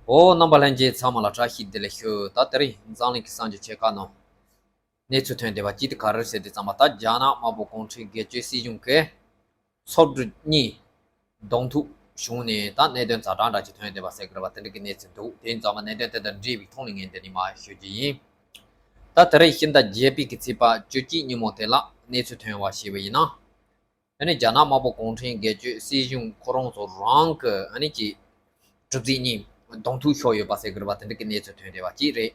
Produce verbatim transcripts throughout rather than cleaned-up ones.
འོ། རྣམ་པ་ལྷན་རྒྱས་ཚང་མ་ལ་བཀྲ་ཤིས་བདེ་ལེགས་ཞུ། ད་དེ་རིང་འཛམ་གླིང་གི་གསར་འགྱུར་ཆེ་ཁག་ནང་གནས་ཚུལ་ཐོན་བསྡད་པ་གཅིག་དེ་ག་རེ་ཟེར་དུས་ཙམ་པ། ད་རྒྱ་ནག་དམར་པོ་གུང་ཁྲན་སྒེར་གཅོད་སྲིད་གཞུང་གིས་ཚོགས་དྲུང་གཉིས་གདོང་ཐུག་བྱུང་ནས། ད་གནད་དོན་ཛ་དྲག་འདྲ་ཅིག་ཐོན་བསྡད་པ་ཟེར་གི་རེད་པ། དེ་འདྲ་གི་གནས་ཚུལ་འདུག་དེ་ཡིན་ཙང་མ་གནད་དོན་དེ་དང་འབྲེལ་བའི་ཐོག་ནས་ངས་འདི་ནས་མར་ཞུ་རྒྱུ་ཡིན། ད་དེ་རིང་ཕྱི་ཟླ་བརྒྱད་པའི་གི་ཚེས་པ་བཅུ་གཅིག་ཉིན་མོ་དེ་ལ་གནས་ཚུལ་ཐོན་པ་ཞེས་པ་ཡིན་ན། ཨ་ནི་རྒྱ་ནག་དམར་པོ་གུང་ཁྲན་སྒེར་གཅོད་སྲིད་གཞུང་ཁོ་རང་ཚོ་རང་གི་ཨ་ནི་ཀྱི་གྲུ་གཟིངས་གཉིས་གདོང་ཐུག་ཤོར་ཡོད་པ་ཟེར་གི་རེད་པ། དེ་འདྲ་གི་གནས་ཚུལ་ཐོན་བསྡད་པ་གཅིག་རེད།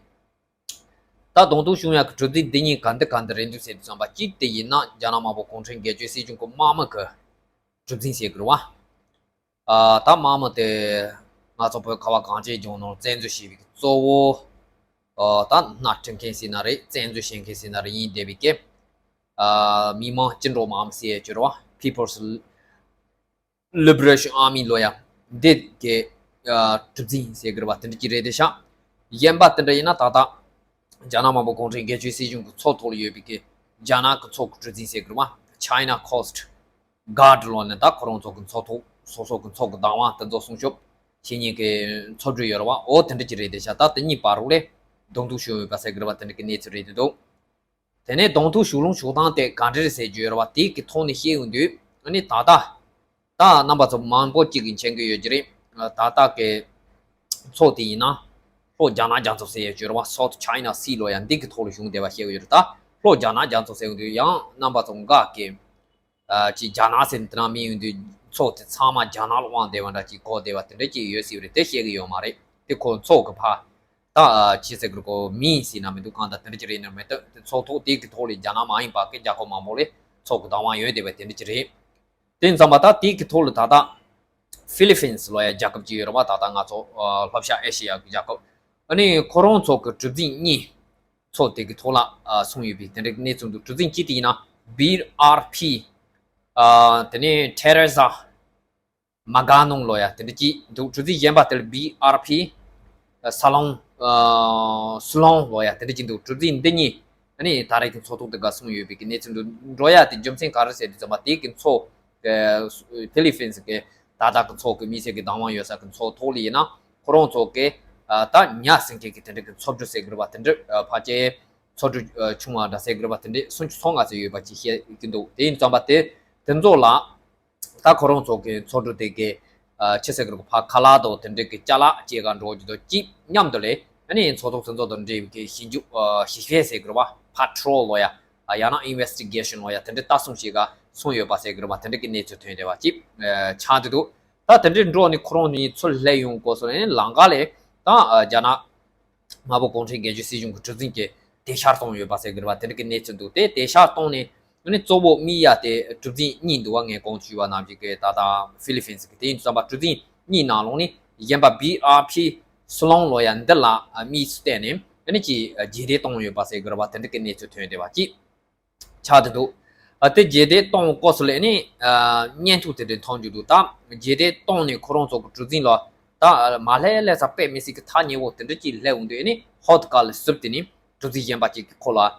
ད་གདོང་ཐུག་བྱུང་ཡག་གི་གྲུ་གཟིངས་འདི་གཉིས་ག་འདི་ག་འདི་རེད་འདུག་ཟེར་དུས་ཙམ་པ། གཅིག་དེ་ཡིན་ན་རྒྱ་ནག་དམར་པོ་གུང་ཁྲན་སྒེར་གཅོད་སྲིད་གཞུང་གི་དམག་མི་གི་གྲུ་གཟིངས་ཟེར་གི་རེད་པ། ཨ། ད་དམག་མི་དེ་ང་ཚོ་བོད་ཁ་བ་གངས་ཅན་ལྗོངས་ནང་བཙན་འཛུལ་བྱས་པའི་གཙོ་བོ། ཨ། ད་སྣ་ཁྲིད་མཁན་ཟེར་ན་རེད། བཙན་འཛུལ་བྱེད་མཁན་ཟེར་ན་རེད། ཡིན་བསྡད་པའི་གི། ཨ། མི་དམངས་བཅིངས་འགྲོལ་དམག་མི་ཟེར་ཡ་ཅིག་ཡོད་རེད་པ། People's Liberation Army ལབ་ཡ་འདི་གི། ཨ། གྲུ་གཟིངས་ཟེར་གི་རེད་པ། དེ་འདྲ་ཅིག་རེད་དེ་ཤག་གཞན་པ་དེ་འདྲ་ཡིན་ན་ད་ལྟ་རྒྱ་ནག་དམར་པོ་གུང་ཁྲན་སྒེར་གཅོད་སྲིད་གཞུང་གི་མཚོ་ཐོག་ལ་ཡོད་པའི་གི་རྒྱ་ནག་གི་མཚོ་གི་གྲུ་གཟིངས་ཟེར་གི་རེད་པ། China Coast Guard ལབ་ནས། ད་ཁོ་རང་ཚོ་གི་མཚོ་ཐོག་སོ་སོ་གི་མཚོ་གི་བདག་དབང་དེ་ཚོ་སྲུང་སྐྱོབ་བྱེད་མཁན་གི་མཚོ་གྲུ་ཡོད་རེད་པ། འོ་དེ་འདྲ་ཅིག་རེད་དེ་ཤག་ད་དེ་གཉིས་བར་ལ་གདོང་ཐུག་བྱུང་ཡོད་པ་ཟེར་གི་རེད་པ། དེ་འདྲ་གི་གནས་ཚུལ་རེད་དེ་འདུག་དེ་ནས་གདོང་ཐུག་བྱུང་ལུགས་བྱུང་སྟངས་དེ་ག་འདྲ་རེད་ཟེར་རྒྱུ་ཡོད་རེད་པ། དེ་གི་ཐོག་ནས་བཤད་ཡོང་དུས། ཨ་ནི་ད་ལྟ་ད་རྣམ་པ་ཚོ་མང་པོ་ཅིག་གིས་མཁྱེན་གི་ཡོད་ཀྱི་རེད། ད་ལྟ་གི་མཚོ་དེ་ཡིན་ན་ལྷོ་རྒྱ་ནག་རྒྱ་མཚོ་ཟེར་ཡ་ཅིག་ཡོད་རེད་པ། South China Sea ལབ་ཡ་འདི་གི་ཐོག་ལ་བྱུང་བསྡད་པ་བཤད་གི་ཡོད་རེད། ད་ལྷོ་རྒྱ་ནག་རྒྱ་མཚོ་ཟེར་ཡོང་དུས་ཡང་རྣམ་པ་ཚོ་འགའ་གིས། ཨ། ཅིག་རྒྱ་ནག་ཟེར་ནས་དེ་ནང་མི་ཡོང་དུས་མཚོ་དེ་ཚང་མ་རྒྱ་ནག་ལ་དབང་བསྡད་པ་འདྲ་ཅིག་གོ་བསྡད་པ་དེ་འདྲ་ཅིག་ཡོད་སྲིད་པ་རེད། དེ་བཤད་གི་ཡོད་མ་རེད། དེ་ཁོ་མཚོ་གི་ཕ། ད་ཅི་ཟེར་དགོས་རེད། ཁོ་མིང་ཟེར་ན་མི་འདུག་གང་ལྟར་དེ་འདྲ་ཅིག་རེད་ན་མེད་དུས། དེ་མཚོ་ཐོག་དེ་གི་ཐོག་ལ་རྒྱ་ནག་མ་ཡིན་པ་གི་རྒྱལ་ཁབ་མང་པོ་ལ་མཚོ་གི་བདག་དབང་ཡོད་བསྡད་པ་དེ་འདྲ་ཅིག་རེད། དེ་ཙམ་པ་ད་དེ་གི་ཐོག་ལ་ད་ལྟ་ཕི་ལི་ཕིན་སི་ལབ་ཡ་རྒྱལ་ཁབ་ཅིག་ཡོད་རེད་པ། ད་ལྟ་ང་ཚོ་ལྷོ་ཤར་ཨེ་ཤི་ཡ་གི་རྒྱལ་ཁབ། ཨ་ནི་ཁོ་རང་ཚོ་གི་གྲུ་གཟིངས་གཉིས་མཚོ་དེ་གི་ཐོག་ལ་སོང་ཡོད་པའི་དེ་འདྲ་གི་གནས་ཚུལ་འདུག་གྲུ་གཟིངས་གཅིག་དེ་ཡིན་ན་བི་ཨར་ཕི། ཨ། དེ་ནས་ཐེ་རེ་ཟ། མ་ག་ནོང་ལབ་ཡ་དེ་འདྲ་ཅིག་འདུག་གྲུ་གཟིངས་གཞན་པ་དེ་ལ་བི་ཨར་ཕི། ཨ། ས་ལོང་། ཨ། སུ་ལོང་ལབ་ཡ་དེ་འདྲ་ཅིག་འདུག་གྲུ་གཟིངས་འདི་གཉིས་ཨ་ནི་ད་རེས་ཀྱི་མཚོ་ཐོག་དེ་ག་སོང་ཡོད་པའི་གི་གནས་ཚུལ་འདུག་འགྲོ་ཡ་དེ་རྒྱུ་མཚན་ག་རེ་ཟེར་དུས་ཙམ་པ། དེ་གི་མཚོ། ཨ། ཕི་ལི་ཕིན་སི་གི་ད་ལྟ་གི་མཚོ་གི་དམིགས་བསལ་གི་བདག་དབང་ཡོད་ས་གི་མཚོ་ཐོག་ལ་ཡིན་ན་ཁོ་རང་ཚོ་གི། ཨ། ད་ཉ་ཟིན་མཁན་གི་དེ་འདྲ་གི་མཚོ་གྲུ་ཟེར་གི་རེད་པ། དེ་འདྲ། ཨ། ཕལ་ཆེར་མཚོ་གྲུ། ཨ། ཆུང་བ་འདྲ་ཟེར་གི་རེད་པ། དེ་འདྲ་སུམ་ཅུ་སོ་ལྔ་ཙམ་ཡོད་པ་ཅིག་བཤད་ཀྱི་འདུག་དེ་ཡིན་ཙམ་པ་དེ་དེ་ཚོ་ལ། ད་ཁོ་རང་ཚོ་གི་མཚོ་གྲུ་དེ་གི། ཨ། ཆི་ཟེར་གི་རེད། ཕར་ཁ་ལག་དང་དེ་འདྲ་གི་ཅ་ལག་སྐྱེལ་ག་འགྲོ་རྒྱུ་དང་གཅིག་མཉམ་དུ་ལ། ཨ་ནི་མཚོ་ཐོག་དེ་ཚོ་དང་འབྲེལ་བའི་གི་ཞིབ་འཇུག་ཨ། ཞིབ་བཤེར་ཟེར་གི་རེད་པ། པ་ཊོ་རོལ་ལབ་ཡ། ཨ། ཡང་ན་ཨིན་ཝེ་སི་ཊི་གེ་ཤན་ལབ་ཡ་དེ་འདྲ་ལྟ་སྲུང་བྱེད་ག་སོང་ཡོད་པ་ཟེར་གི་རེད་པ། དེ་འདྲ་གི་གནས་ཚུལ་ཐོན་བསྡད་པ་ཅིག་ཨ། ཆགས་བསྡད་འདུག་ད་དེ་འདྲ་འགྲོ་ནས་ཁོ་རང་གཉིས་ཚུར་སླེབས་ཡོང་སྐབས་སུ་ནི་ལམ་ཁ་ལ་ད། ཨ། རྒྱ་ནག་དམར་པོ་གུང་ཁྲན་སྒེར་གཅོད་སྲིད་གཞུང་གི་གྲུ་གཟིངས་ཀྱི་དེད་ཤར་གཏོང་ཡོད་པ་ཟེར་གི་རེད་པ། དེ་འདྲ་གི་གནས་ཚུལ་འདུག་དེ་དེད་ཤར་གཏོང་ནས་ཨ་ནི་གཙོ་བོ་དམིགས་ཡ་དེ་གྲུ་གཟིངས་གཉིས་འདུག་པ། ངས་གོང་དུ་ཞུས་པ་ནང་བཞིན་གི་ད་ལྟ་ཕི་ལི་ཕིན་སི་གི་དེ་ཡིན་དུས་ཙམ་པ་གྲུ་གཟིངས་གཉིས་ནང་ལོགས་ནས་གཞན་པ་བི་ཨར་ཕི་སུ་ལོང་ལབ་ཡ་འདི་ལ་དམིགས་སུ་བལྟས་ནས་ཨ་ནི་ཅིག་རྗེས་དེད་གཏོང་ཡོད་པ་ཟེར་གི་རེད་པ། དེ་འདྲ་གི་གནས་ཚུལ་ཐོན་བསྡད་པ་ཅིག་ཆགས་བསྡད་འདུག་ཨ། དེ་རྗེས་དེད་གཏོང་སྐབས་སུ་ལ་ནི། ཨ། བརྙན་ཐུང་དེ་འདྲ་མཐོང་རྒྱུ་འདུག་ད་རྗེས་དེད་གཏོང་ནས་ཁོ་རང་ཚོ་གི་གྲུ་གཟིངས་ལ་ད་མ་སླེབས་སླེབས་ས་དཔེ་མི་སྲིད་གི་ཐག་ཉེ་བོ་དེ་འདྲ་ཅིག་སླེབས་འོང་དུས་ཨ་ནི་ཧོ་ཏི་ཀ་ལ་བསུབས་ཏེ་ནི་གྲུ་གཟིངས་གཞན་པ་ཅིག་གི་ཁོ་ལ། ཨ།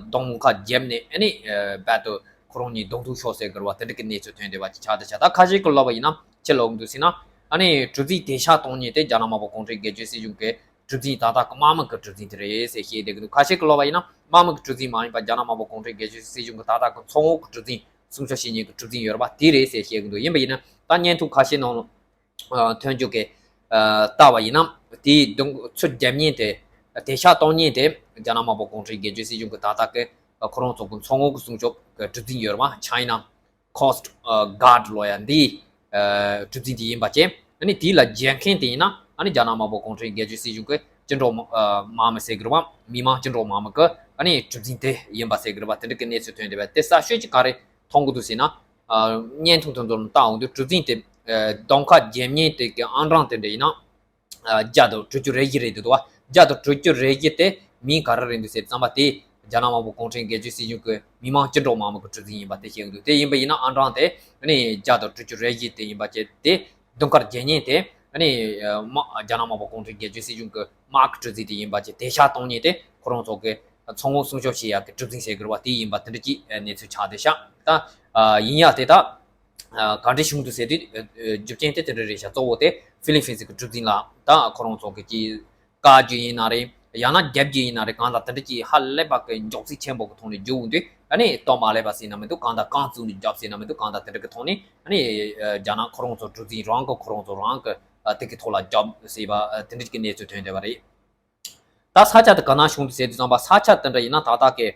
རྡུང་ཁ་བརྒྱབ་ནས་ཨ་ནི། ཨ། རྦད་དེ་ཁོ་རང་གཉིས་གདོང་ཐུག་ཤོར་ཟེར་གི་རེད་པ། དེ་འདྲ་གི་གནས་ཚུལ་ཐོན་བསྡད་པ་ཅིག་ཆགས་བསྡད་ཤག་ད་ཁ་ཤས་ཀྱིས་ལབ་པ་ཡིན་ན་ཅི་ལབ་ཀྱི་འདུག་ཟེར་ན། ཨ་ནི་གྲུ་གཟིངས་དེད་ཤར་གཏོང་མཁན་དེ་རྒྱ་ནག་དམར་པོ་གུང་ཁྲན་སྒེར་གཅོད་སྲིད་གཞུང་གི་གྲུ་གཟིངས་ད་ལྟ་གི་དམག་མི་གི་གྲུ་གཟིངས་དེ་རེད་ཟེར་བཤད་བསྡད་ཀྱི་འདུག་ཁ་ཤས་ཀྱིས་ལབ་པ་ཡིན་ན་དམག་མི་གི་གྲུ་གཟིངས་མ་ཡིན་པ་རྒྱ་ནག་དམར་པོ་གུང་ཁྲན་སྒེར་གཅོད་སྲིད་གཞུང་གི་ད་ལྟ་གི་མཚོ་ངོས་ཀྱི་གྲུ་གཟིངས་སྲུང་སྐྱོབ་བྱེད་མཁན་གྱི་གྲུ་གཟིངས་ཡོད་རེད་པ། དེ་རེད་ཟེར་བཤད་ཀྱི་འདུག་ཡིན་པ་ཡིན་ན་ད་བརྙན་ཐུང་ཁ་ཤས་ནང་ལ་ཐོན་རྒྱུ་གི་ལྟ་བ་ཡིན་ན་དེའི་གདོང་ཚུར་རྒྱབ་མཁན་དེ། དེད་ཤར་གཏོང་མཁན་དེ་རྒྱ་ནག་དམར་པོ་གུང་ཁྲན་སྒེར་གཅོད་སྲིད་གཞུང་གི་ད་ལྟ་གི་ཁོ་རང་ཚོ་གི་མཚོ་ངོས་ཀྱི་སྲུང་སྐྱོབ་ཀྱི་གྲུ་གཟིངས་ཡོད་རེད་པ། China Coast Guard ལབ་ཡ་འདི། ཨ། གྲུ་གཟིངས་དེ་ཡིན་པ་བྱས། ཨ་ནི་དེ་ལ་རྒྱལ་མཁན་དེ་ཡིན་ན་ཨ་ནི་རྒྱ་ནག་དམར་པོ་གུང་ཁྲན་སྒེར་གཅོད་སྲིད་གཞུང་གི་བཅིངས་འགྲོལ་དམག་དམག་མི་ཟེར་གི་རེད་པ། མི་དམངས་བཅིངས་འགྲོལ་དམག་མི་གི་ཨ་ནི་གྲུ་གཟིངས་དེ་ཡིན་པ་ཟེར་གི་རེད་པ། དེ་འདྲ་གི་གནས་ཚུལ་ཐོན་བསྡད་པ་དེ་གསར་ཤོས་ཅིག་ག་རེ་མཐོང་གི་འདུག་ཟེར་ན། ཨ། བརྙན་ཐུང་དེ་ཚོ་ལ་བལྟ་འོང་དུས་གྲུ་གཟིངས་དེ། ཨ། གདོང་ཁ་བརྒྱབ་མཁན་དེ་གི་ཨང་གྲངས་དེ་འདྲ་ཡིན་ན། ཨ། བརྒྱ་དང་དྲུག་ཅུ་རེ་བཞི་རེད་འདུག་པ། བརྒྱ་དང་དྲུག་ཅུ་རེ་བཞི་དེ་མིང་ག་རེ་རེད་འདུག་ཟེར་ཙམ་པ་དེ་རྒྱ་ནག་དམར་པོ་གུང་ཁྲན་སྒེར་གཅོད་སྲིད་གཞུང་གི་མི་དམངས་བཅིངས་འགྲོལ་དམག་མི་གི་གྲུ་གཟིངས་ཡིན་པ་དེ་བཤད་ཀྱི་འདུག་དེ་ཡིན་པ་ཡིན་ན་ཨང་གྲངས་དེ་ཨ་ནི་བརྒྱ་དང་དྲུག་ཅུ་རེ་བཞི་དེ་ཡིན་པ་བྱས། དེ་གདོང་ཁར་བརྒྱབ་མཁན་དེ་ཨ་ནི་དམག་རྒྱ་ནག་དམར་པོ་གུང་ཁྲན་སྒེར་གཅོད་སྲིད་གཞུང་གི་དམག་གི་གྲུ་གཟིངས་དེ་ཡིན་པ་བྱས། དེད་ཤར་གཏོང་མཁན་དེ་ཁོ་རང་ཚོ་གི་མཚོ་ངོས་སྲུང་སྐྱོབ་བྱེད་ཡག་གི་གྲུ་གཟིངས་ཟེར་གི་རེད་པ། དེ་ཡིན་པ་དེ་འདྲ་ཅིག་གནས་ཚུལ་ཆགས་བསྡད་ཤག་ད་ཡིན་ཡག་དེ་ད། ཨ། ག་འདྲ་བྱུང་འདུག་ཟེར་དུས། ཨ། རྒྱུ་རྐྱེན་དེ་དེ་འདྲ་རེད་ཤག་གཙོ་བོ་དེ་ ཧྥི་ལི་ཕིན་སི་གི་གྲུ་གཟིངས་ལ་ད་ཁོ་རང་ཚོ་གི་ཀྱི་བཀག་རྒྱུ་ཡིན་ན་རེད། ཡང་ན་རྒྱབ་རྒྱུ་ཡིན་ན་རེད། གང་ལྟར་དེ་འདྲ་ཀྱི་ཧ་ལས་པ་གི་མགྱོགས་ཚད་ཆེན་པོ་གི་ཐོག་ནས་རྒྱུག་འོང་དུས་ཨ་ནི་སྟོབས་མ་ལེགས་པ་ཟེར་ན་མི་འདུག་གང་ལྟར་རྐང་བཙུགས་ནས་རྒྱབ་ཟེར་ན་མི་འདུག་གང་ལྟར་དེ་འདྲ་གི་ཐོག་ནས་ཨ་ནི་རྒྱ་ནག་ཁོ་རང་ཚོ་གྲུ་གཟིངས་རང་གི་ཁོ་རང་ཚོ་རང་གི་དེ་གི་ཐོག་ལ་རྒྱབ་ཟེར་བ་དེ་འདྲ་གི་གནས་ཚུལ་ཐོན་བསྡད་པ་རེད། ད་ས་ཆ་དེ་ག་ན་བྱུང་འདུག་ཟེར་དུས་ཙམ་པ་ས་ཆ་དེ་འདྲ་ཡིན་ན་ད་ལྟ་གི་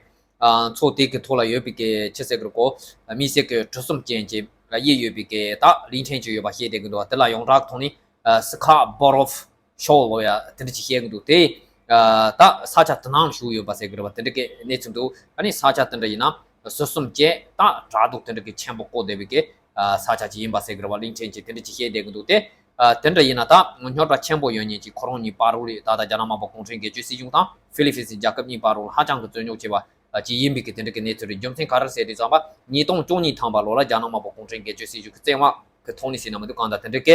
མཚོ་དེ་གི་ཐོག་ལ་ཡོད་པའི་གི་ཆི་ཟེར་གི་རེད་གོ། མི་སེར་གི་གྲུ་གསུམ་ཅན་གྱི་དབྱེ་ཡོད་པའི་གི་ད་གླིང་ཕྲན་ཅིག་ཡོད་པ་ཤེས་བསྡད་གི་འདུག་དེ་ལ་ཡོངས་གྲགས་ཐོག་ནས་སི་ཁ་སྦོ་རོབ་ཤོ་ལོ་ཡ་དེ་འདྲ་ཅིག་བཤད་གི་འདུག་དེ་ད་ས་ཆ་དེ་ནང་བཞུགས་ཡོད་པ་ཟེར་གི་རེད་པ། དེ་འདྲ་གི་གནས་ཚུལ་འདུག་ཨ་ནི་ས་ཆ་དེ་འདྲ་ཡིན་ན་ཟུར་གསུམ་བཅས་ད་བྲག་རྡོ་དེ་འདྲ་གི་ཆེན་པོ་བརྐོས་བསྡད་པའི་གི་ས་ཆ་ཅིག་ཡིན་པ་ཟེར་གི་རེད་པ། གླིང་ཕྲན་ཅིག་དེ་འདྲ་ཅིག་བཤད་བསྡད་གི་འདུག་དེ། ཨ། དེ་འདྲ་ཡིན་ན་ད་རྙོག་དྲ་ཆེན་པོ་ཡོད་མཁན་གྱི་ཁོ་རང་གཉིས་བར་རོགས་ལས་ད་ལྟ་རྒྱ་ནག་དམར་པོ་གུང་ཁྲན་སྒེར་གཅོད་སྲིད་གཞུང་དང་ཧྥི་ལི་ཕིན་སི་རྒྱལ་ཁབ་གཉིས་བར་རོགས་ཧ་ཅང་གི་རྩོད་རྙོག་ཆེ་བ་ཅིག་ཡིན་པའི་གི་དེ་འདྲ་གི་གནས་ཚུལ་རེད། རྒྱུ་མཚན་ག་རེ་ཟེར་དུས་ཙམ་པ་ཉིས་སྟོང་བཅུ་གཉིས་ཐམ་པ་ལོ་ལ་རྒྱ་ནག་དམར་པོ་གུང་ཁྲན་སྒེར་གཅོད་སྲིད་གཞུང་གི་བཙན་དབང་གི་ཐོག་ནས་ཟེར་ན་མི་འདུག་གང་ལྟར་དེ་འདྲ་གི་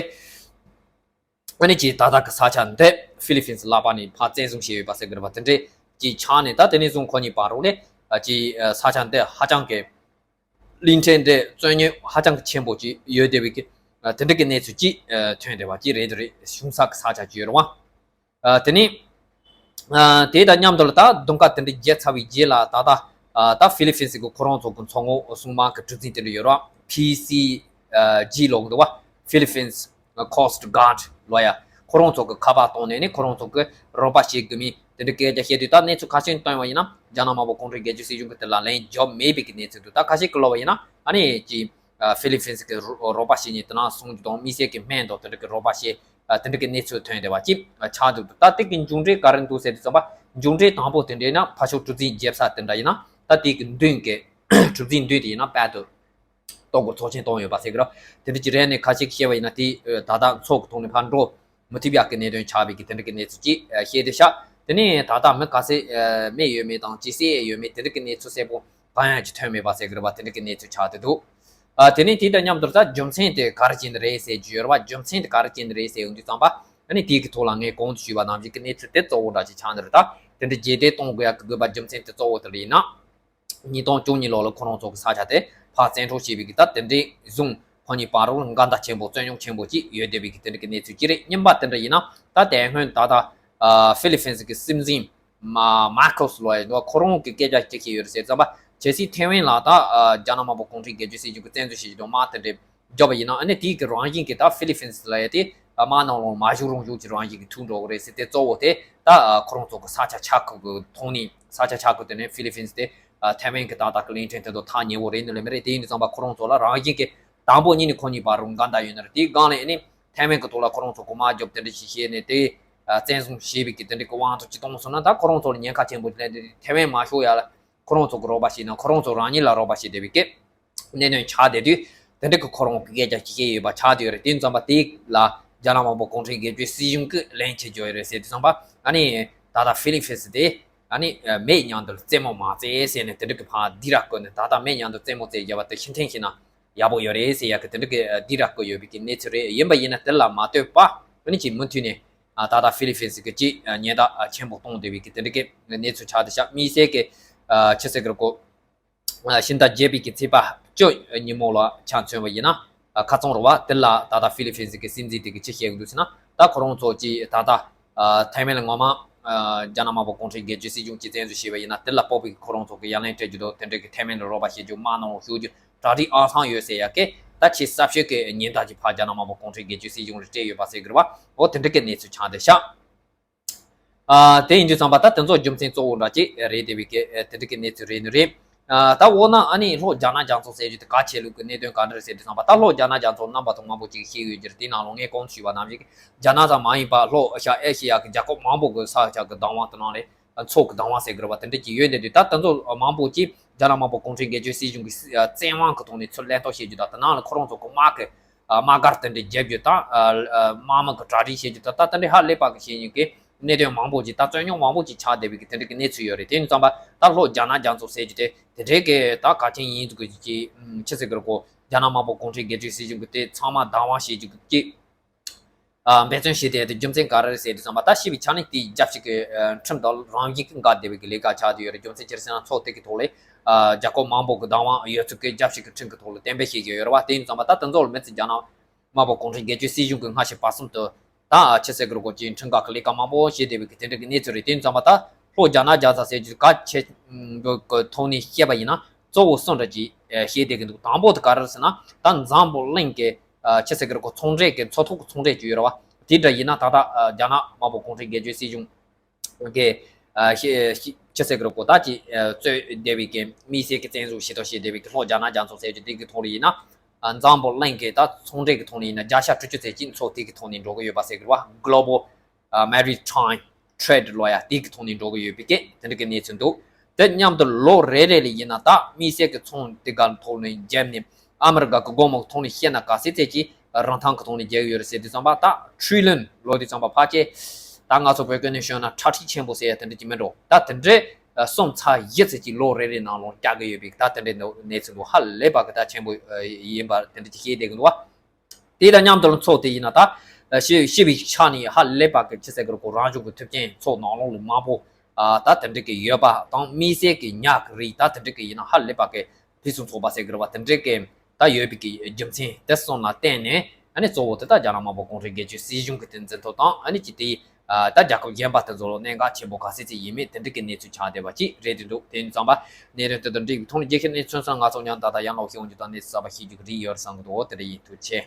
ཨ་ནི་ཅིག་ད་ལྟ་གི་ས་ཆ་འདི་ཧྥི་ལི་ཕིན་སི་ལག་པ་ནས་ཕར་བཙན་བཟུང་བྱས་ཡོད་པ་ཟེར་གི་རེད་པ། དེ་འདྲ་ཅིག་ཆགས་ནས་ད་དེ་ནས་བཟུང་ཁོ་གཉིས་བར་རོགས་ལས་ཅིག་ས་ཆ་འདི་ཧ་ཅང་གི་གླིང་ཕྲན་འདི་རྩོད་རྙོག་ཧ་ཅང་གི་ཆེན་པོ་ཅིག་ཡོད་བསྡད་པའི་གི་དེ་འདྲ་གི་གནས་ཚུལ་ཅིག་ཐོན་བསྡད་པ་ཅིག་རེད་དེ་རེད། གཞུང་ས་གི་ས་ཆ་ཅིག་ཡོད་རེད་བ། དེ་ནས་དེ་དང་མཉམ་དུ་ལ་ད་རྡུང་ཁ་དེ་འདྲ་བརྒྱབ་ཚར་བའི་རྗེས་ལ་ད་ལྟ་ད་ཧྥི་ལི་ཕིན་སི་གི་ཁོ་རང་ཚོ་གི་མཚོ་ངོས་སྲུང་དམག་གི་གྲུ་གཟིངས་དེ་འདྲ་ཡོད་རེད་བ། ཕི་སི་ཇི་ལབ་གི་འདུག་བ། Philippines Coast Guard ལོ་ཡ། ཁོ་རང་ཚོ་གི་ཁ་པར་བཏང་ནས་ནི་ཁོ་རང་ཚོ་གི་རོགས་པ་བྱེད་དགོས་མིན་དེ་འདྲ་སྐད་ཆ་བཤད་དུས་ད་གནས་ཚུལ་ཁ་ཤས་བཏོན་པ་ཡིན་ན་རྒྱ་ནག་དམར་པོ་གུང་ཁྲན་སྒེར་གཅོད་སྲིད་གཞུང་གི་དེ་ལ་ལན་རྒྱོབ་མེད་པའི་གི་གནས་ཚུལ་འདུག་ད་ཁ་ཤས་ཀྱི་ལབ་པ་ཡིན་ན་ཨ་ནི་ཅི་ཧྥི་ལི་ཕིན་སི་གི་རོགས་པ་བྱེད་ཉིན་དེ་ནང་སོང་རྒྱུ་དང་མི་སེར་གི་སྨན་དང་དེ་འདྲ་གི་རོགས་པ་བྱེད་དེ་འདྲ་གི་གནས་ཚུལ་ཐོན་བསྡད་པ་ཅིག་ཆགས་འདུག་ད་དེ་གི་མཇུག་འབྲས་ག་རེ་འདུག་ཟེར་དུས་ཙམ་པ་མཇུག་འབྲས་དང་པོ་དེ་འདྲ་ཡིན་ན་ཕར་ཕྱོགས་གྲུ་གཟིངས་བརྒྱབ་ས་དེ་འདྲ་ཡིན་ན་ད་དེ་གི་མདུན་གི་གྲུ་གཟིངས་མདུན་དེ་ཡིན་ན་དཔལ་དུ། ཏོག་གི་ཚོགས་ཆེན་གཏོང་ཡོད་པ་ཟེར་གི་རེད། དེ་འདྲ་ཅིག་རེད་ནས་ཁ་ཤས་ཀྱིས་བཤད་པ་ཡིན་ན་དེ་ད་ལྟ་མཚོ་གི་ཐོག་ནས་ཕར་འགྲོ་མི་ཐུབ་ཡག་གི་གནད་དོན་ཆགས་པའི་གི་དེ་འདྲ་གི་གནས་ཚུལ་ཅིག་བཤད་དེ་ཤག་དེ་ནས་ད་ལྟ་མི་ག་ཚད་རྨས་ཡོད་མེད་དང་ཅི་ཟེར་ཡོད་མེད་དེ་འདྲ་གི་གནས་ཚུལ་གསལ་པོ་གང་ཡང་ཅིག་ཐོན་མེད་པ་ཟེར་གི་རེད་པ། དེ་འདྲ་གི་གནས་ཚུལ་ཆགས་བསྡད་འདུག་ཨ་དེ་ནས་དེ་དང་མཉམ་དུ་ད་རྒྱུ་མཚན་དེ་ག་རེ་བྱས་ནས་རེད་ཟེར་རྒྱུ་ཡོད་རེད་པ། རྒྱུ་མཚན་དེ་ག་རེ་བྱས་ནས་རེད་ཟེར་ཡོང་དུས་ཙམ་པ་ཨ་ནི་དེའི་གི་ཐོག་ལ་ངས་གོང་དུ་ཞུས་པ་ནང་བཞིན་གི་གནས་ཚུལ་དེ་གཙོ་བོ་འདྲ་ཅིག་ཆགས་ནི་རེད། ད་དེ་འདྲ་རྗེས་འདེད་གཏོང་དགོས་ཡག་གི་དགོས་པ་རྒྱུ་མཚན་དེ་གཙོ་བོ་དེ་ལ་ཡིན་ན། ཉིས་སྟོང་བཅུ་གཉིས་ལོ་ལ་ཁོ་རང་ཚོ་གི་ས་ཆ་དེ་ཕར་བཙན་འཕྲོག་བྱས་པའི་གི་ད་དེ་འདྲའི་བཟུང་ཁོ་གཉིས་བར་རོགས་འགལ་ཟླ་ཆེན་པོ་རྩོད་རྙོག་ཆེན་པོ་ཅིག་ཡོད་བསྡད་པའི་གི་དེ་འདྲ་གི་གནས་ཚུལ་ཅིག་རེད། གཉིས་པ་དེ་འདྲ་ཡིན་ན་ད་དེ་སྔོན་ད་ལྟ་ཧྥི་ལི་ཕིན་སི་གི་སྲིད་འཛིན་མ་མར་ཁོ་སི་ལོ་ཡ་འདུག་ཁོ་རང་གི་སྐད་ཆ་ཅིག་བཤད་ཡོད་རེད་ཟེར་ཙམ་པ་གལ་སྲིད་ཐེ་ཝན་ལ་ད་རྒྱ་ནག་དམར་པོ་གུང་ཁྲན་སྒེར་གཅོད་སྲིད་གཞུང་གི་བཙན་འཛུལ་བྱེད་ཀྱི་འདུག་དམག་དེ་འདྲ་རྒྱབ་པ་ཡིན་ན་ཨ་ནི་དེའི་གི་རང་བཞིན་གྱི་ད་ཧྥི་ལི་ཕིན་སི་ལ་ཡ་དེ་དམག་ནང་ལོགས་མ་བཞུགས་རུང་བཞུགས་ཀྱི་རང་བཞིན་གྱི་ཐུག་འགྲོ་གི་རེད་ཟེར་དེ་གཙོ་བོ་དེ་ད་ཁོ་རང་ཚོ་གི་ས་ཆ་ཆག་ཁུལ་གི་ཐོག་ནས་ས་ཆ་ཆག་ཁུལ་དེ་ནས་ཧྥི་ལི་ཕིན་སི་དེ་ཐའེ་ཝན་གྱི་ཏག་ཏག་གི་གླིང་ཕྲན་དེ་ཚོ་ཐག་ཉེ་བོ་རེད་ནི་ལོས་མི་རེད། དེ་ཡིན་དུས་ཙམ་པ་ཁོ་རང་ཚོ་ལ་རང་བཞིན་གྱི་དང་པོ་ཉིད་ནས་ཁོ་གཉིས་བར་རུ་འགལ་ཟླ་ཡོད་ནི་རེད། དེའི་སྒང་ལ་ཨ་ནི་ཐའེ་ཝན་གྱི་ཐོག་ལ་ཁོ་རང་ཚོ་གི་དམག་རྒྱབ་དེ་འདྲ་ཞིག་བྱས་ནས་དེ་བཙན་བཟུང་བྱས་པའི་གི་དེ་འདྲ་གི་དབང་དུ་ཅིག་གཏོང་སོང་ན་ད་ཁོ་རང་ཚོ་ལ་ཉེན་ཁ་ཆེན་པོ་ཅིག་སླེབས་དེ་ཐའེ་ཝན་མ་ཤོར་ཡ་ལ་ཁོ་རང་ཚོ་གི་རོགས་པ་བྱས་ན་ཁོ་རང་ཚོ་རང་ཉིད་ལ་རོགས་པ་བྱས་བསྡད་པའི་གི་གནད་དོན་ཆགས་བསྡད་དུས་དེ་འདྲ་གི་ཁོ་རང་གི་སྐད་ཆ་ཅིག་བཤད་ཡོད་པ་ཆགས་བསྡད་ཡོད་རེད། དེ་ཡིན་ཙམ་པ་དེ་ལ་རྒྱ་ནག་དམར་པོ་གུང་ཁྲན་སྒེར་གཅོད་སྲིད་གཞུང་གིས་ལན་བྱེད་རྒྱུ་ཡོད་རེད་ཟེར་དུས་ཙམ་པ་ཨ་ནི་ད་ལྟ་ཧྥི་ལི་ཕིན་སི་དེ་ཨ་ནི་མེད་མཉམ་དུ་རྩེད་མོ་མ་རྩེད་ཟེར་ནས་དེ་འདྲ་གི་ཕར་སྡིགས་ར་བསྐུལ་ནས་ད་ལྟ་མེད་མཉམ་དུ་རྩེད་མོ་རྩེ་བརྒྱབ་པ་དེ་ཕྱིར་འཐེན་བྱས་ན་ཡག་པོ་ཡོད་རེད་ཟེར་ཡག་གི་དེ་འདྲ་གི་སྡིགས་ར་བསྐུལ་ཡོད་པའི་གི་གནས་ཚུལ་རེད། ཡིན་པ་ཡིན་ན་དེ་ལ་མ་ལྟོས་པ་ཨ་ནི་ཅིག་མུ་མཐུད་ནས་ད་ལྟ་ཧྥི་ལི་ཕིན་སི་གི་ཅིག་ཉེན་བརྡ་ཆེན་པོ་གཏོང་བསྡད་པའི་གི་དེ་འདྲ་གི་གནས་ཚུལ་ཆགས་བསྡད་ཤག་དམིགས་བསལ་གི་ཕྱི་ཟླ་བརྒྱད་པའི་གི་ཚེས་པ་བཅུ་ཉིན་མོ་ལ་ཆ་མཚོན་པ་ཡིན་ན། ཁ་ཚོན་རུ་བ་དེ་ལ་ད་ལྟ་ཧྥི་ལི་ཕིན་སི་གི་སྲིད་འཛིན་དེ་གི་ཅི་བཤད་གི་འདུག་ཟེར་ན་ད་ཁོ་རང་ཚོ་ཅི་ད་ལྟ་ཐའེ་ཝན་ལ་ངོ་མ་རྒྱ་ནག་དམར་པོ་གུང་ཁྲན་སྒེར་གཅོད་སྲིད་གཞུང་ཅི་བཙན་འཛུལ་བྱས་པ་ཡིན་ན་དེ་ལ་སྤོབས་པའི་ཁོ་རང་ཚོ་གི་ཡ་ལན་སྤྲད་རྒྱུ་དང་དེ་འདྲ་གི་ཐའེ་ཝན་ལ་རོགས་པ་བྱེད་རྒྱུ་དམག་ནང་ལ་ཞུགས་རྒྱུ་གྲ་སྒྲིག་ཨང་སང་ཡོད་ཟེར་ཡ་གི་ད་ཆེས་གཟབ་ཤོས་ཀྱི་ཉེན་བརྡ་ཅིག་ཕར་རྒྱ་ནག་དམར་པོ་གུང་ཁྲན་སྒེར་གཅོད་སྲིད་གཞུང་ལ་སྤྲད་ཡོད་པ་ཟེར་གི་རེད་བ། འོ་དེ་འདྲ་གི་གནས་ཚུལ་ཆགས་བསྡད་ཤག་ཨ་དེ་ཡིན་དུས་ཙམ་པ་ད་དེ་ཚོ་རྒྱུ་མཚན་གཙོ་བོ་འདྲ་ཅིག་རེད་བསྡད་པའི་གི་དེ་འདྲ་གི་གནས་ཚུལ་རེད་ནི་རེད། ཨ་ད་འོ་ན་ཨ་ནི་ལྷོ་རྒྱ་ནག་རྒྱ་མཚོ་ཟེར་རྒྱུ་དེ་གལ་ཆེ་ལུགས་ཀྱི་གནད་དོན་ག་འདྲ་རེད་ཟེར་དུས་ཙམ་པ་ད་ལྷོ་རྒྱ་ནག་རྒྱ་མཚོ་རྣམ་པ་ཚོ་མང་པོ་ཅིག་ཤེས་ཡོད་ཀྱི་རེད། དེའི་ནང་ལོགས་ངས་གོང་དུ་ཞུས་པ་ནང་བཞིན་རྒྱ་ནག་ཙམ་མ་ཡིན་པ་ལྷོ་ཨེ་ཤ་ཡ་ཨེ་ཤེ་ཡ་གི་རྒྱལ་ཁབ་མང་པོ་གི་ས་ཆ་གི་བདག་དབང་དེ་ནང་ལས་མཚོ་གི་བདག་དབང་ཟེར་གི་རེད་བ། དེ་འདྲ་ཅིག་ཡོད་ནི་རེད། ད་དེ་ཚོ་མང་པོ་ཅིག་རྒྱ་ནག་དམར་པོ་གུང་ཁྲན་སྒེར་གཅོད་སྲིད་གཞུང་གི་བཙན་དབང་གི་ཐོག་ནས་ཚུར་ལེན་ཐབས་བྱེད་རྒྱུ་དང་དེ་ནང་ལ་ཁོ་རང་ཚོ་གི་དམག་གི་དམག་སྒར་དེ་འདྲ་རྒྱབ་རྒྱུ་དང་། དམག་མི་གི་གྲ་སྒྲིག་བྱེད་རྒྱུ་དང་ད་དེ་འདྲའི་ཧ་ལས་པ་གི་བྱེད་ཡུལ་གི་གནད་དོན་མང་པོ་ཅིག་ད་རྩོད་རྙོག་མང་པོ་ཅིག་ཆགས་བསྡད་པའི་གི་དེ་འདྲ་གི་གནས་ཚུལ་ཡོད་རེད། དེ་ཡིན་ཙམ་པ་ད་ལྷོ་རྒྱ་ནག་རྒྱ་མཚོ་ཟེར་རྒྱུ་དེ་དེ་འདྲའི་གི་ད་གལ་ཆེན་ཡིན་དགོས་ཀྱི་ཅི་ཟེར་གི་རེད་གོ། རྒྱ་ནག་དམར་པོ་གུང་ཁྲན་སྒེར་གཅོད་སྲིད་གཞུང་གི་དེ་ཚང་མ་བདག་དབང་བྱེད་རྒྱུ་གི་ཅིག་འབད་བརྩོན་བྱས་ཏེ་དེ་རྒྱུ་མཚན་ག་རེ་རེད་ཟེར་དུས་ཙམ་པ་ད་ཤེས་པའི་ཆ་ནས་དེའི་རྒྱབ་ཞིག་གི་ཁྲིམས་དང་རང་བཞིན་གྱི་འགལ་བསྡད་པའི་གི་ལས་ཀ་ཆགས་བསྡད་ཡོད་རེད། རྒྱུ་མཚན་ཅི་རེད་ཟེར་ན་མཚོ་དེ་གི་ཐོག་ལས་རྒྱལ་ཁབ་མང་པོ་གི་བདག་དབང་ཡོད་ཚུལ་གི་རྒྱབ་ཞིག་གི་ཁྲིམས་གི་ཐོག་ལ་གཏན་འབེབས་བྱེད་ཀྱི་ཡོད་རེད་བ། དེ་ཡིན་ཙམ་པ་ད་དེ་ཚོ་ལ་མི་ཚེ་རྒྱ་ནག་དམར་པོ་གུང་ཁྲན་སྒེར་གཅོད་སྲིད་གཞུང་གི་སྔ་ཕྱི་བར་གསུམ་དུ་ ད་ཆི་ཟེར་གི་རེད་གོ་ཅིག་ཁྲིམས་ཁང་གི་ལས་ཀ་མང་པོ་བྱེད་བསྡད་པའི་གི་དེ་འདྲ་གི་གནས་ཚུལ་རེད། དེ་ཡིན་ཙང་མ་ད་ལྷོ་རྒྱ་ནག་རྒྱལ་ས་ཟེར་རྒྱུ་ག་ཆེ་གི་ཐོག་ནས་བཤད་པ་ཡིན་ན་གཙོ་བོ་གསུམ་འདྲ་ཅིག་བཤད་བསྡད་གི་འདུག་དང་པོ་དེ་ག་རེ་རེད་ཟེར་ན་ད་འཛམ་བུ་གླིང་གི་ཆི་ཟེར་གི་རེད་གོ་ཚོང་འབྲེལ་གི་མཚོ་ཐོག་གི་ཚོང་འབྲེལ་ཅིག་ཡོད་རེད་བ། དེ་འདྲ་ཡིན་ན་ད་ལྟ་རྒྱ་ནག་དམར་པོ་གུང་ཁྲན་སྒེར་གཅོད་སྲིད་གཞུང་གི་ཆི་ཟེར་གི་རེད་གོ་ད་ཅིག་གཙོས་བསྡད་པའི་གི་དམིགས་བསལ་གི་བཙན་བཟུང་བྱེད་དོ་བྱེད་བསྡད་པའི་གི་ལྷོ་རྒྱ་ནག་རྒྱ་མཚོ་ཟེར་རྒྱུ་དེ་གི་ཐོག་ལ་ཡིན་ན། འཛམ་བུ་གླིང་གི་ད་ཚོང་འབྲེལ་གི་ཐོག་ནས་ཡིན་ན་བརྒྱ་ཆ་དྲུག་ཅུ་ཙམ་ཅིག་མཚོ་དེ་གི་ཐོག་ནས་འགྲོ་གི་ཡོད་པ་ཟེར་གི་རེད་བ། Global Maritime Trade ལོ་ཡ་དེ་གི་ཐོག་ནས་འགྲོ་གི་ཡོད་པའི་གི་དེ་འདྲ་གི་གནས་ཚུལ་འདུག་དེ་མཉམ་དུ་ལོ་རེ་རེ་ལ་ཡིན་ན་ད་དམིགས་བསལ་གི་ཚོང་དེ་ག་ཐོག་ནས་བརྒྱབ་ནས་ཨ་མི་རི་ཀ་གི་སྒོར་མོ་གི་ཐོག་ནས་བཤད་ན་ག་ཚད་ཚད་ཀྱི་རིན་ཐང་གི་ཐོག་ནས་རྒྱག་གི་ཡོད་རེད་ཟེར་དུས་ཙམ་པ་ད་trillion ལོ་དུས་ཙམ་པ་ཕལ་ཆེར་ད་ང་ཚོ་བོད་སྐད་ནས་བཤད་ན་ཁྲག་ཁྲིག་ཆེན་པོ་ཟེར་ཡ་དེ་འདྲ་ཅིག་མིན་འགྲོ། ད་དེ་འདྲའི་སུམ་ཚ་བཞི་ཙམ་ཅིག་ལོ་རེ་རེ་ནང་ལོགས་རྒྱག་གི་ཡོད་པའི་ད་དེ་འདྲའི་གནས་ཚུལ་འདུག་ཧ་ལས་པ་གི་ད་ཆེན་པོ་ཡིན་པ་དེ་འདྲ་ཅིག་བཤད་བསྡད་གི་འདུག་བ། དེ་དང་མཉམ་དུ་མཚོ་དེ་ཡིན་ན་ད་ཤི་ཤི་བའི་ཆ་ནས་ཧ་ལས་པ་གི་ཆི་ཟེར་གི་རེད་གོ་རང་བྱུང་གི་མཐུན་རྐྱེན་མཚོ་ནང་ལོགས་ལ་མང་པོ་ད་དེ་འདྲ་གི་ཡོད་པ་དང་དམིགས་བསལ་གི་ཉ་གི་རིགས་ད་དེ་འདྲ་གི་ཡིན་ན་ཧ་ལས་པ་གི་ཕུན་སུམ་ཚོགས་པ་ཟེར་གི་རེད་བ། དེ་འདྲ་གི་ད་ཡོད་པའི་གི་རྒྱུ་མཚན་དེ་གསུམ་ལ་བརྟེན་ནས་ཨ་ནི་གཙོ་བོ་དེ་ད་རྒྱ་ནག་དམར་པོ་གུང་ཁྲན་སྒེར་གཅོད་སྲིད་གཞུང་གི་དེ་འཛིན་ཐོག་དང་ཨ་ནི་ཅི་དེ་ད་རྒྱལ་ཁབ་གཞན་པ་དེ་ཚོ་ལ་གནད་འགག་ཆེན་པོ་ག་ཚད་ཅིག་ཡིན་མིན་དེ་འདྲ་གི་གནས་ཚུལ་ཆགས་བསྡད་པ་ཅིག་རེད་དེ་འདུག་དེ་ཡིན་ཙང་པ་གནད་དོན་དེ་དང་འབྲེལ་བའི་ཐོག་ནས་རྒྱལ་ཁབ་གནས་ཚུལ་སོགས་ང་ཚོ་མཉམ་ད་ལྟ་ཡང་ལོག་ཤེས་འོང་རྒྱུ་དང་གནས་ཚུལ་གསར་པ་ཤེས་རྒྱུ་གི་རེ་ཡོད་བསམ་གི་འདུག་དེ་འདྲ་ཡིན། ཐུགས་རྗེ་ཆེ།